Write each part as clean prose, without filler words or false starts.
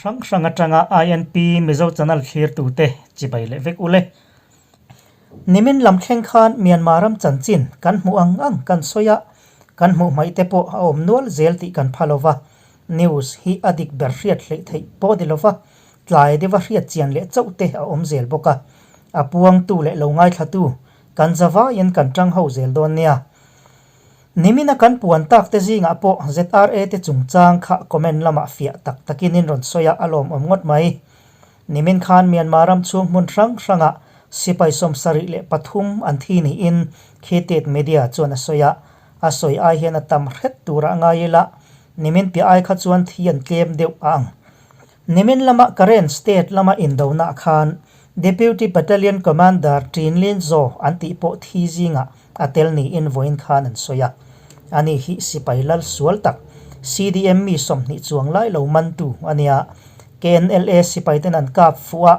hrang hrang atanga INP Mizo Channel thlirtute chibai leh vek ule. Nimin lam thleng khan Myanmar ram chanchin kan hmuh ang ang kan sawi a, kan hmuh hmaih te pawh a awm nual zel tih kan pha lova, news hi a dik ber hriat hleih theih pawh ni lova, tlai deuha hriat chian leh chauh te a awm zel bawk a, a puangtu leh lo ngaithlatu kan zavaiin kan tang ho zel dawn nia. Nimina kan puan tak te zingah pawh ZRA te chungchang kha comment lamah fiah tak takin in rawn sawi a, a lawmawm ngawt mai. Nimin khan Myanmar ram chhung hmun hrang hrangah sipai 73 an thi niin Khitit Media chuan a sawi a, a sawi ai hian a tam hret turah a ngai ila, nimin piah ai kha chuan thi an tlem deuh a ang. Nimin lama Karen State lama indonah khan Deputy Battalion Commander Ṭin Lin Zaw an tih pawh thi zingah a tel niin vawiin khan an sawi a. Ani hi sipai lal sual tak, CDM mi 20 chuang lai lo mantu a nia. KNLA sipaiten an kap fuh a,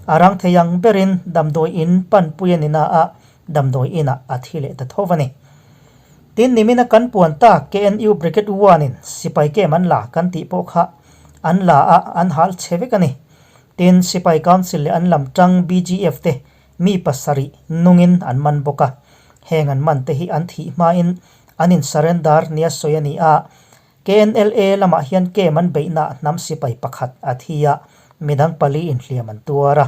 a rang thei ang berin damdawi in panpui a ni na a, damdawi inah a thi leh ta tho a ni. Tin, nimina kan puan tak KNU Brigade One-in sipai kem an la kan tih pawh kha an la a, an hal chhe vek a ni. Tin, Sipai Council leh an lam tang BGF te mi pasarih nungin an man bawk a. Heng an man te hi an thih hmain an in surrender nia sawi a ni a. KNLA lamah hian kem an beihna hnam sipai pakhat a thi a, midang pali inhliam an tuar a.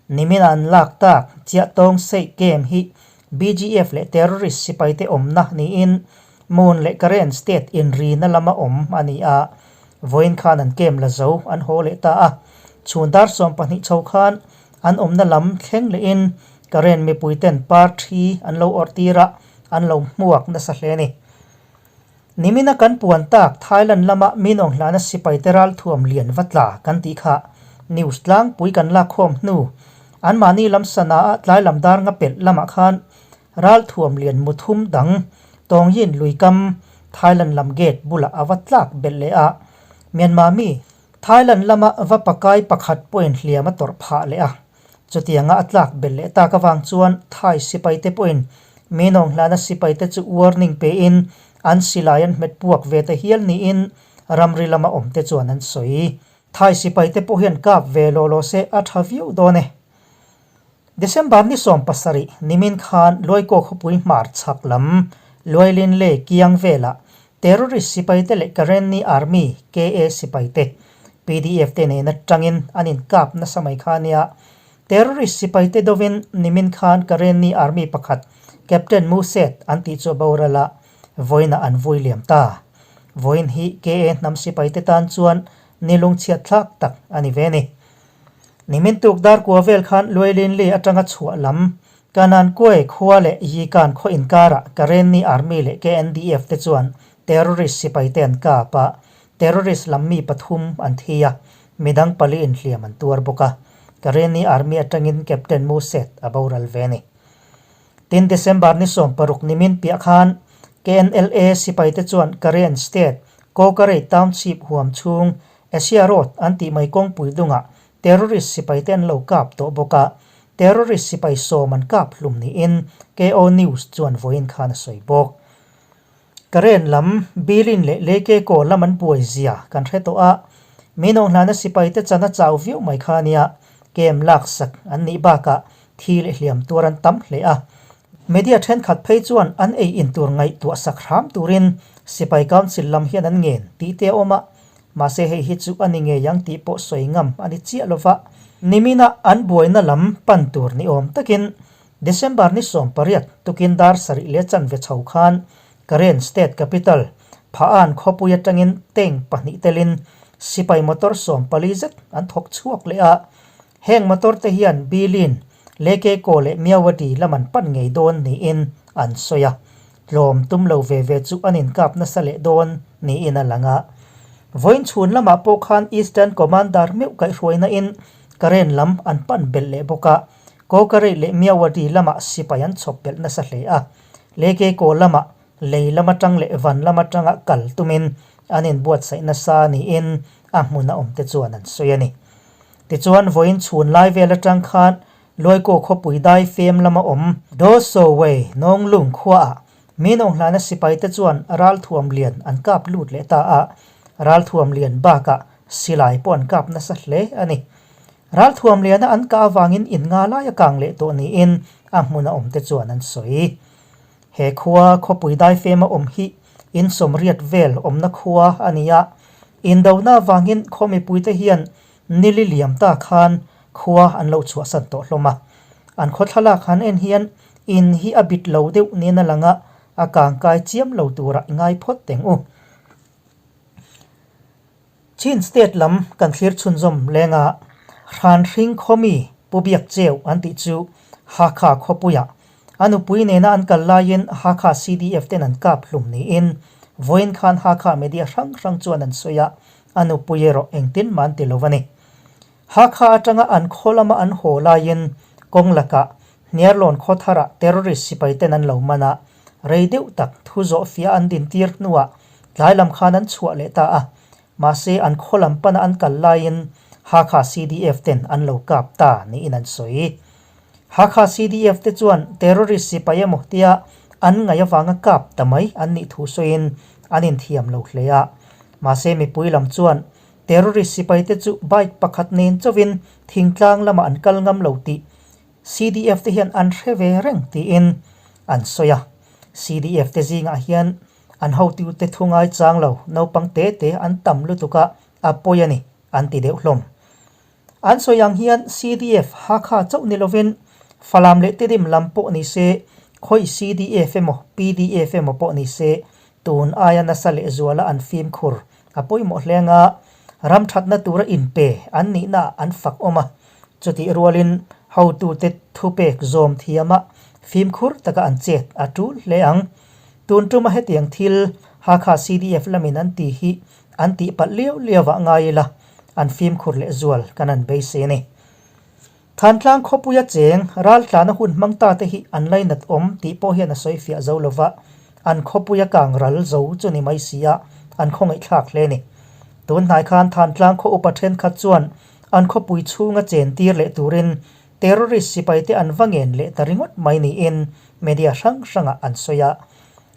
Nimin an lak tak chiah tawng seih kem hi BGF leh terrorist sipai te awmna niin Mon leh Karen state inrina lama awm a ni a. Vawiin khan an kem la zo an haw leh ta a. Chhun dar 12 chho khan an awmna lam thleng lehin Karen mipui ten par thi an lo awrh tir a, an lo hmuak nasa hle a ni. Nimina kan puan tak Thailand lama min awng hlana sipai te ralthuam lian va tla kan tih kha news tlangpui kan lakkhawm hnu anmahni lam sana ah tlai lam dar nga pelh lamah khan ralthuam lian muthum dang Tawngyin luikam Thailand lam gate bulah a va tlak belh leh a, Myanmar mi Thailand lama va pakai pakhat pawhin hliam a tawrh phah leh a. Chutianga a tlak belh leh tak avang chuan Thai sipaite pawhin Minawng hlana sipaite chu warning pein an silai an hmet puak ve ta hial niin ramri lama awmte chuan an sawi. Thai sipaite pawh hian kap ve law law se a tha viau dawn e. December ni 17 nimin khan Luaikaw khawpui hmar chhak lam Luailin lei kiang velah terrorist sipaite leh Karenni Army, KA, sipaite pdf te nen atangin an inkap nasa mai kha nia. Terrorist sipaite dovin nimin khan Karenni Army pakhat Captain Muset an tih chu a boral a, vawiinah an vui liam ta. Vawiin hi KA hnam sipaite tan chuan ni lungchhiat thlak tak a ni ve ni. Nimin tuk dar kua vel khan Luailinli atanga chhuah lam Kanan Kuai khua leh Yikan khaw inkarah Karenni Army leh KNDF te chuan terrorist sipaite an kap a, terrorist lam mi pathum an thi a, midang pali inhliam an tuar bawk a. Karenni Army atangin Captain Muset a boral ve a ni. Tin, December ni 16 nimin piah khan KNLA sipaite chuan Karen State, Kawkarei Township huam chhung Asia Road an tih mai kawngpui dungah Terrorist sipaite an lo kap tawh bawk a, terrorist sipai sawm an kap hlum niin KO News chuan vawiin khan a sawi bawk. Karen lam, Bilin leh Leikeko lam an buai zia kan hre tawh a, min awnghlana sipaite chan a chau viau mai kha a nia, kem laksak an nih bakah thi leh hliam tuar an tam hle a. Media thenkhat phei chuan an ei in tur ngaihtuah sak hram turin sipai council lam hian an ngen tih te a awm a, Mahse hei hi chu a ni ngei ang tih pawh sawi ngam a ni chiah lova, nimina an buaina lam pan tur ni awm takin December ni 18 tukin dar sarih leh chanve chho khan Karen State Capital Pha-an khawpui atangin tank pahnih telin sipai motor 40 zet an thawk chhuak leh a, heng motor te hian Bilin, Lekeko leh Myawaddy lam an pan ngei dawn niin an sawi a. Tlawm tum lo ve ve chu an inkap nasa leh dawn niin a lang a. Vawiin chhun lamah pawh khan Eastern Commander meuh kaihhruaina in Karen lam an pan belh leh bawk a, Kawkarei leh Myawaddy lamah sipai an chhawp belh nasa hle a. Lekeko lamah lei lam atang leh van lam atanga kal tumin an inbuatsaih nasa niin a hmuna awmte chuan an sawi a ni. Tichuan vawiin chhun lai vel atang khan Luaikaw khawpui dai fem lama awm Dawsawei Nawnglung khuaah min awnghlana sipaite chuan ralthuam lian an kap lut leh ta a, ralthuam lian bakah Silai pawh an kap nasa hle a ni. Ralthuam liana an kah avangin in nga lai a kang leh tawh niin a hmuna awmte chuan an sawi. He khua khawpui daifema awm hi in sawmriat vel awmna khua a ni a, indona avangin khaw mipuite hian nili liam ta khan khua an lo chhuahsan tawh hlawm a. An khaw thlalak han en hian in hi a bit lo deuh niin a lang a, a kangkai chiam lo turah i ngai phawt teng u. Chin State lam kan thlir chhunzawm lenga Hranhring khawmi Pu Biak Cheu an tih chu Hakha khawpuiah a nupui nena an kal laiin Hakha CDF ten an kap hlum niin vawiin khan Hakha media hrang hrang chuan an sawi a, a nupui erawh engtin mah an ti lo a ni. Hakha atanga an khaw lama an haw laiin kawng lakah Hniarlawn khaw tharah terrorist sipai ten an lo man a, rei deuh tak thu zawh fiah an din tir hnuah tlai lam khan an chhuah leh ta a, mahse an khaw lam pana an kal laiin Hakha CDF ten an lo kap ta niin an sawi. Hakha CDF te chuan terrorist sipai emaw tia an ngaih avanga kap ta mai an nih thu sawiin an inthiam lo hle a, mahse mipui lam chuan Terrorist sipaite chu bike pakhat nen chauhin thingtlang lamah an kal ngam lo tih CDF te hian an hre ve reng tiin an sawi a. CDF te zingah hian an hotute thu ngaichang lo naupang te te an tam lutuk a, a pawi a ni an ti deuh hlawm. An sawi ang hian CDF Hakha chauh ni lovin Falam leh Tedim lam pawh ni se, khawi CDF emaw PDF emaw pawh ni se tun aia nasa leh zuala an fimkhur a pawimawh hle anga ram thatna tura inpe an nihna an fak awm a. Chutih rualin hotute thupek zawm thiama fimkhur taka an chet a tul hle ang. Tun tuma hetiang thil Hakha CDF lamin an ti hi an tih palh liau liau ah ngai ila an fimkhur leh zual kan an beisei a ni. Thantlang khawpuia cheng raltlana hun hmang ta te hi an lainat awm tih pawh hian a sawi fiah zo lova, an khawpuia kang ral zo chu ni mai si a, an khawngaihthlak hle a ni. Tun hnai khan Thantlang khaw upa thenkhat chuan an khawpui chhunga chen tir leh turin terrorist sipaite an va ngen leh ta ringawt mai niin media hrang hrangah an sawi a.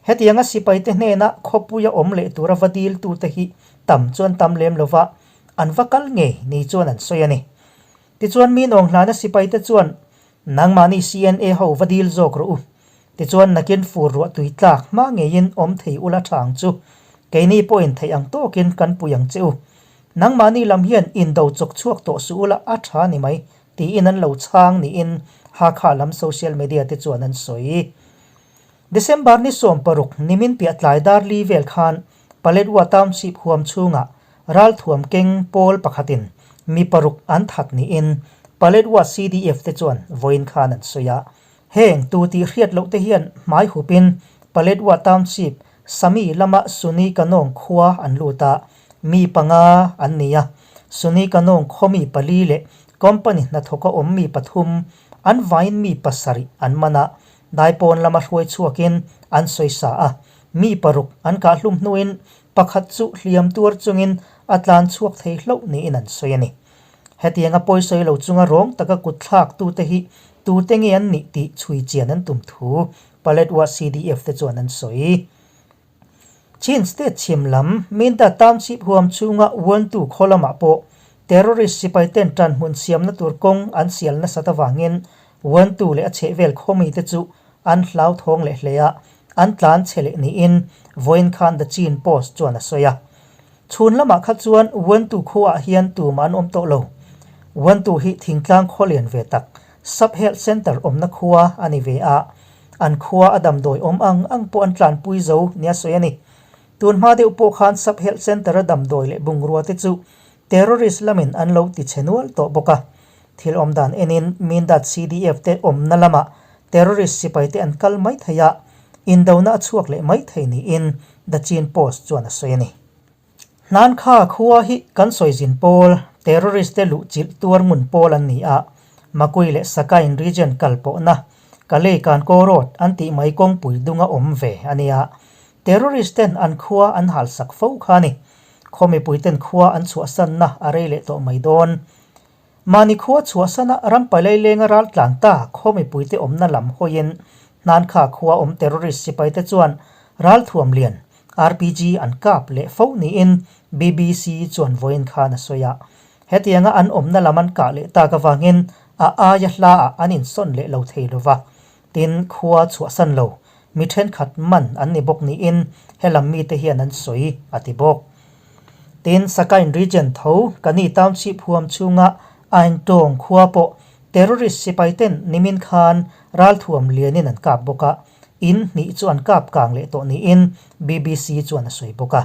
Hetianga sipaite hnena khawpuia awm leh tura va diltute hi tam chuan tam lem lova an va kal ngei ni chuan an sawi a ni. Tichuan mi nawng hlana sipaite chuan nangmahni CNA ho va dil zawk rawh u. Tichuan nakin fur ruah tui tlak hma ngeiin awm thei ula tha ang chu. Keini pawhin theih ang tawkin kan pui ang che u. Nangmahni lam hian indo chawk chhuak tawh suh ula a tha ni mai tiin an lo chhang niin Hakha lam social media te chuan an sawi. December ni 16 nimin piah tlai dar li vel khan Paletwa Township huam chhungah ralthuam keng pawl pakhatin mi paruk an that niin Paletwa CDF te chuan vawiin khan an sawi a. Heng tu tih hriat loh te hian hmai hupin Paletwa Township Sami lama Suni Kanawng khua an lut a, mi panga an ni a. Suni Kanawng khaw mi pali leh company hnathawka awm mi pathum an vaiin mi pasarih an man a, Daipawn lama hruai chhuakin an sawi sa a, mi paruk an kahhlum hnuin pakhat chu hliam tuar chungin a tlan chhuak thei hlauh niin an sawi a ni. Hetianga pawisawi lo chunga rawng taka kut thlak tute hi tute nge an nih tih chhui chian an tum thu Paletwa CDF te chuan an sawi. Chin State chhim lam Minda Township huam chhunga Wantu khaw lamah pawh terrorist sipai ten ṭanhmun siamna tur kawng an sial nasat avangin Wantu leh a chhehvel khaw mite chu an hlauthawng leh hle a, an tlan chhe leh niin vawiin khan The Chin Post chuan a sawi a. Chhun lamah kha chuan Wantu khuaah hian tumah an awm tawh lo. Wantu hi thingtlang khaw lian ve tak, Sub-Health Centre awmna khua a ni ve a. An khua a damdawi awm ang ang pawh an tlanpui zo nia sawi a ni. Tun hma deuh pawh khan Sub Health Centre a damdawi leh bungrua te chu terrorist lamin an lo ti chhe nual tawh bawk a. Thil awm dan enin Mindat CDF te awmna lamah terrorist sipai te an kal mai thei a, indona a chhuak leh mai thei niin The Chin Post chuan a sawi a ni. Hnankha khua hi kan sawi zin pawl, terrorist te luh chilh tuar ngun pawl an ni a, Makui leh Sakain region kal pawhna Kalei Kankaw Road an tih mai kawngpui dunga awm ve a nia. Terrorist ten an khua an hal sak fo kha a ni. Khaw mipui ten khua an chhuahsanna a rei leh tawh mai dawn. Mahni khua chhuahsana ram pailai lenga ral tlan ta khaw mipuite awmna lam hawiin Hnankha khua awm terrorist sipaite chuan ralthuam lian. RPG an kap leh fo niin BBC chuan vawiin khan a sawi a. Hetianga an awmna lam an kah leh tak avangin a aia hlaah an insawn leh lo thei lo va, tin khua chhuahsan lo mi thenkhat man an ni bawk niin helam mite hian an sawi a ti bawk. Tin, Sakain region tho Kani township huam chhunga Aintawng khua pawh terrorist sipai ten nimin khan ralthuam lianin an kap bawk a, in hnih chu an kap kang leh tawh niin BBC chuan a sawi bawk a.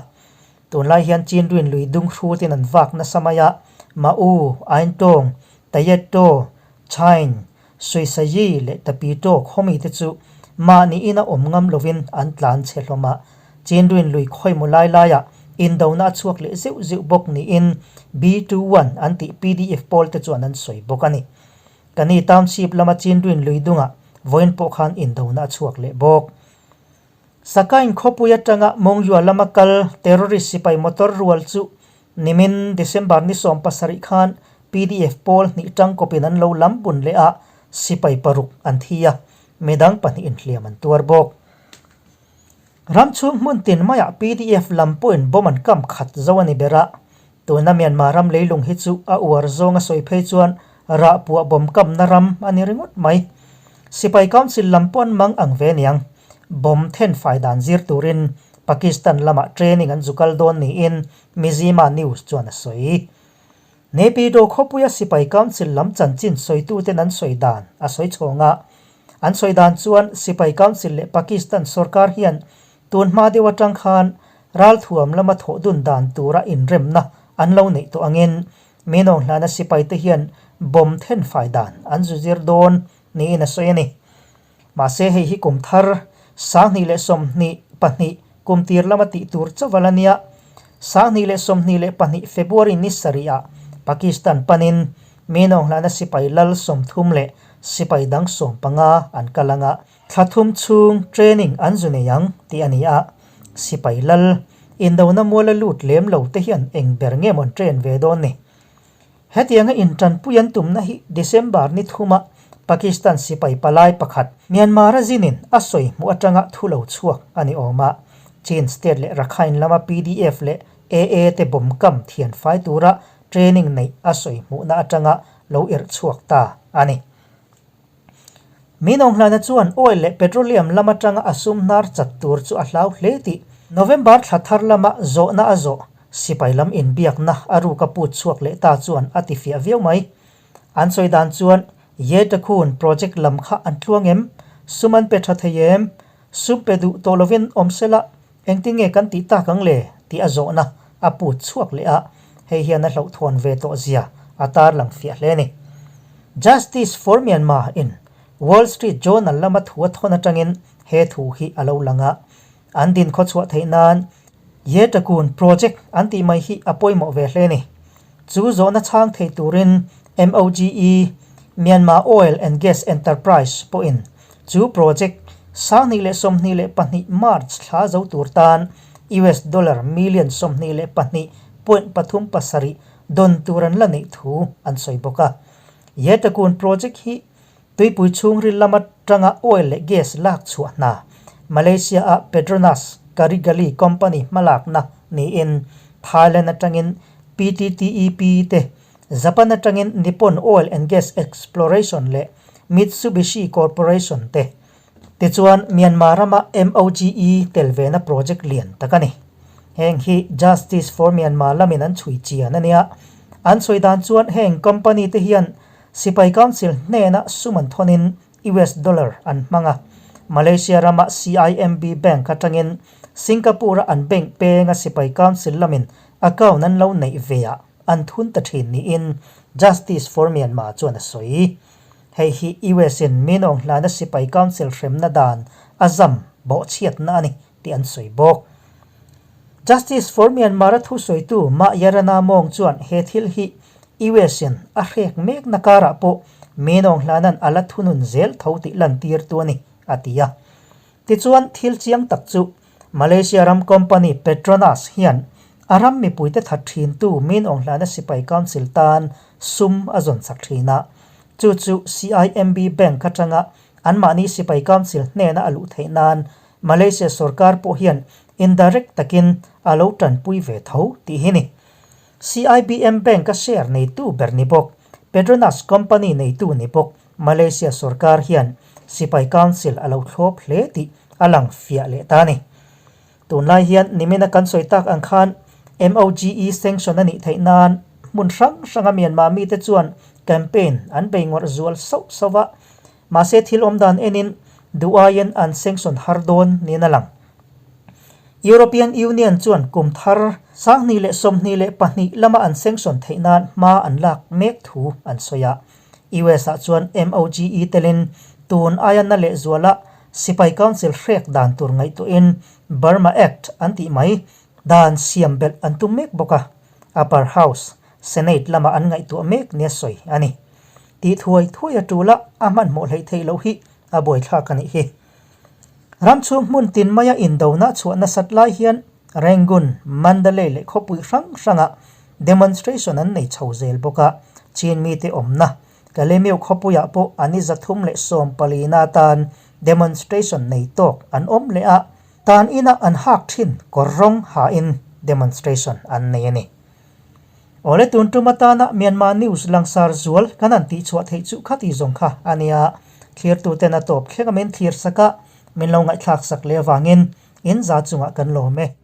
Tunlai hian Chinruin lui dung hrutin an vak nasa mai a, Ma'u, Aintawng, Tayetto, Chain, Suisayi leh Tapito khawmi te chu mahni ina awm ngam lovin an tlan chhe hlawm a. Chinruin lui khawimaw lai laiah indona a chhuak leh zeuh zeuh bawk niin B21 an tih pdf pawl te chuan an sawi bawk a ni. Kani Township lama Chinruin lui dungah vawiin pawh khan indona a chhuak leh bawk. Sakain khawpui atanga Mongyua lama kal terrorist sipai motor rual chu nimin December ni 17 khan pdf pawl hnih tangkawpin an lo lam bun leh a, sipai paruk an thi a, midang pahnih inhliam an tuar bawk. Ram chhung hmun tin maiah pdf lam pawhin bomb an kam khat zo a ni ber a, tuna Myanmar ram leilung hi chu a uar zawng a sawi phei chuan rah puah bomb kamna ram a ni ringawt mai. Sipai Council lam pawh an mang ang ve niang. Bomb then fai dan zir turin Pakistan lamah training an zu kal dawn niin Mizzima News chuan a sawi. Naypyidaw khawpuia Sipai Council lam chanchin sawituten an sawi dan a sawi chhawng a. An sawi dan chuan Sipai Council leh Pakistan sorkar hian tun hma deuh atang khan ralthuam lama thawh dun dan tura inremna an lo neih tawh angin Minawng hlana sipaite hian bomb then fai dan an zu zir dawn niin a sawi a ni. Mahse hei hi kum thar 2022 kum tir lama tih tur chauh a la nia. 2022 February ni sarihah Pakistan panin Minawng hlana sipai lal 30 leh sipai dang 15 an kal ang a, thla thum chhung training an zu nei ang tih a ni a. Sipai lal indona muala lut lem lo te hian eng ber nge maw an train ve dawn ni? Hetianga intanpui an tumna hi December ni thuma Pakistan sipai palai pakhat Myanmar-a zinin a sawi hmuh atanga thu lo chhuak a ni awm a. Chin state leh Rakhine lama pdf leh AA te bomb kam thian fai tura training neih a sawi hmuhna atanga lo irh chhuak ta a ni. Minawnghlana chuan oil leh petroleum lam atanga a sum hnar chat tur chu a hlau hle tih November thla thar lama zawhna a zawh sipai lam inbiakna a ruk a put chhuak leh ta chuan a ti fiah viau mai. An sawi dan chuan Yetakhun project lam kha an tluang em? Sum an pe tha thei em? Sum pe duh tawh lovin awm sela engtin nge kan tih tak ang le? tih a zawhna a put chhuak leh a, hei hian a hlauhthawn ve tawh zia a tarlang fiah hle a ni. Justice for Myanmar in Wall Street Journal lama thu a thawn atangin he thu hi a lo lang a, an din khawchhuah theih nan Yetakun project an tih mai hi a pawimawh ve hle a ni. Chu zawhna chhang thei turin MOGE, Myanmar Oil and Gas Enterprise, pawhin chu project 2022 March thla zo tur tan US dollar million 22.37 dawn tur an la neih thu an sawi bawk a. Yetakun project hi tuipui chhungril lam atanga oil leh gas lak chhuah hna Malaysia-a Petronas Carigali company hmalakna niin Thailand atangin PTTEP te, Japan atangin Nippon Oil and Gas Exploration leh Mitsubishi Corporation te. Tichuan, Myanmar rama MOGE tel vena project lian tak a ni. Heng hi Justice for Myanmar lamin an chhui chian a nia. An sawi dan chuan heng company te hian Sipai Council hnena sum an thawnin US dollar an hmang a. Malaysia rama CIMB Bank atangin Singapore-a an bank penga Sipai Council lamin account an lo neih veah an thun ta thin niin Justice for Myanmar chuan a sawi. Hei hi US in Minawng hlana Sipai Council hremna dan a zam bawhchhiatna a ni tih an sawi bawk. Justice for Myanmar-a thusawitu Ma Yarana Mawng chuan he thil hi US in a hrek mekna karah pawh Minawng hlana'n a la thunun zel tho tih lantirtu a ni, a ti a. Tichuan thil chiang tak chu Malaysia ram company Petronas hian a ram mipuite that thintu Min Aung Hlaina Sipai Council tan sum a zawn chak thin a. Chu chu CIMB Bank atanga anmahni Sipai Council hnena a luh theih nan Malaysia sorkar pawh hian indirect takin a lo tanpui ve tho tih hi ni. CIBM Bank-a share neitu ber ni bawk, Petronas company neitu ni bawk Malaysia sorkar hian Sipai Council a lo thlawp hle tih a lang fiah leh ta a ni. Tunlai hian nimina kan sawi tak ang khan MOGE sanction a nih theih nan hmun hrang hranga Myanmar mite chuan campaign an bei ngawrh zual sauh sauh a, mahse thil awm dan enin duh aiin an sanction har dawn niin a lang. European Union chuan kum thar 2022 lama an sanction theih nan hma an lak mek thu an sawi a. US-ah chuan MOGE telin tun aia na lehzuala Sipai Council hrek dan tur ngaihtuahin Burma Act an tih mai dan siam belh an tum mek bawk a, Upper House, Senate lama an ngaihtuah mek nia sawi a ni. Tih thuai thuai a tul a, a hmanhmawh hleih theih loh hi a buaithlak a nih hi. Ram chhung hmun tin maia indona chhuah nasat lai hian Rangoon, Mandalay leh khawpui hrang hrangah demonstration an nei chho zel bawk a, Chin mite awmna Kalemeu khawpuiah pawh an i 314 atan demonstration nei tawk an awm leh a, tan inah an hak thin kawr rawng hain demonstration an nei a ni. Awle tun tum atana Myanmar news langsar zual kan han tihchhuah theih chu khati zawng kha a nia, thlirtuten a tawp thleng a min thlir sak a, min lo ngaihthlak sak leh avangin in za chungah kan lawm e.